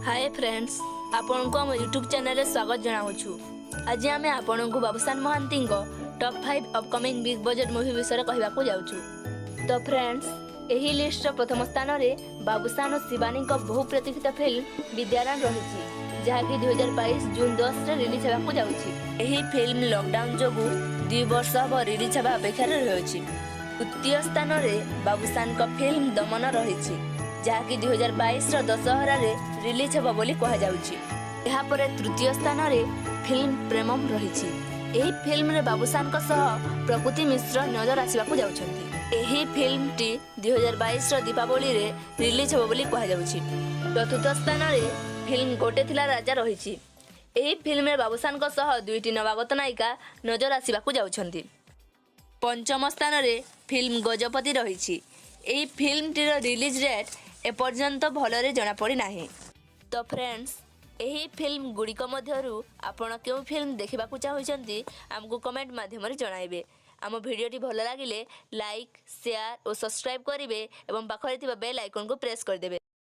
ହାଏ friends, ଆପଣଙ୍କୁ ଆମ YouTube ଚ୍ୟାନେଲରେ ସ୍ୱାଗତ ଜଣାଉଛୁ। ଆଜି ଆମେ ଆପଣଙ୍କୁ ବାବୁସାନ ମହାନ୍ତିଙ୍କ top 5 upcoming big budget movie ବିଷୟରେ କହିବାକୁ ଯାଉଛୁ। ତ ଫ୍ରେଣ୍ଡସ୍, ଏହି ଲିଷ୍ଟର ପ୍ରଥମ ସ୍ଥାନରେ ବାବୁସାନ ଓ ଶିବାନୀଙ୍କ ବହୁ ପ୍ରତୀକ୍ଷିତ ଫିଲ୍ମ ବିଦ୍ୟାରାମ ରହିଛି, ଯାହାକି 2022 ଜୁନ୍ 10ରେ ରିଲିଜ୍ ହେବାକୁ ଯାଉଛି। ଏହି ଫିଲ୍ମ ଲକଡାଉନ୍ ଯୋଗୁଁ 2 ବର୍ଷ ହେବ ରିଲିଜ୍ ହେବା ଅପେକ୍ଷାରେ ରହିଅଛି। ତୃତୀୟ ସ୍ଥାନରେ ବାବୁସାନଙ୍କ ଫିଲ୍ମ ଦମନ ରହିଛି, ଯାହାକି 2022ର ଦଶହରାରେ ରିଲିଜ୍ ହେବ ବୋଲି କୁହାଯାଉଛି। ଏହାପରେ ତୃତୀୟ ସ୍ଥାନରେ ଫିଲ୍ମ ପ୍ରେମମ୍ ରହିଛି। ଏହି ଫିଲ୍ମରେ ବାବୁସାନଙ୍କ ସହ ପ୍ରକୃତି ମିଶ୍ର ନଜର ଆସିବାକୁ ଯାଉଛନ୍ତି। ଏହି ଫିଲ୍ମଟି 2022ର ଦୀପାବଳିରେ ରିଲିଜ୍ ହେବ ବୋଲି କୁହାଯାଉଛି। ଚତୁର୍ଥ ସ୍ଥାନରେ ଫିଲ୍ମ ଗୋଟେ ଥିଲା ରାଜା ରହିଛି। ଏହି ଫିଲ୍ମରେ ବାବୁସାନଙ୍କ ସହ ଦୁଇଟି ନବାଗତ ନାୟିକା ନଜର ଆସିବାକୁ ଯାଉଛନ୍ତି। ପଞ୍ଚମ ସ୍ଥାନରେ ଫିଲ୍ମ ଗଜପତି ରହିଛି। ଏହି ଫିଲ୍ମଟିର ରିଲିଜ୍ ଡେଟ୍ ଏପର୍ଯ୍ୟନ୍ତ ଭଲରେ ଜଣାପଡ଼ିନାହିଁ। ତ ଫ୍ରେଣ୍ଡସ୍, ଏହି ଫିଲ୍ମ ଗୁଡ଼ିକ ମଧ୍ୟରୁ ଆପଣ କେଉଁ ଫିଲ୍ମ ଦେଖିବାକୁ ଚାହୁଁଛନ୍ତି, ଆମକୁ କମେଣ୍ଟ ମାଧ୍ୟମରେ ଜଣାଇବେ। ଆମ ଭିଡ଼ିଓଟି ଭଲ ଲାଗିଲେ ଲାଇକ୍, ସେୟାର ଓ ସବସ୍କ୍ରାଇବ୍ କରିବେ ଏବଂ ପାଖରେ ଥିବା ବେଲ୍ ଆଇକନ୍କୁ ପ୍ରେସ୍ କରିଦେବେ।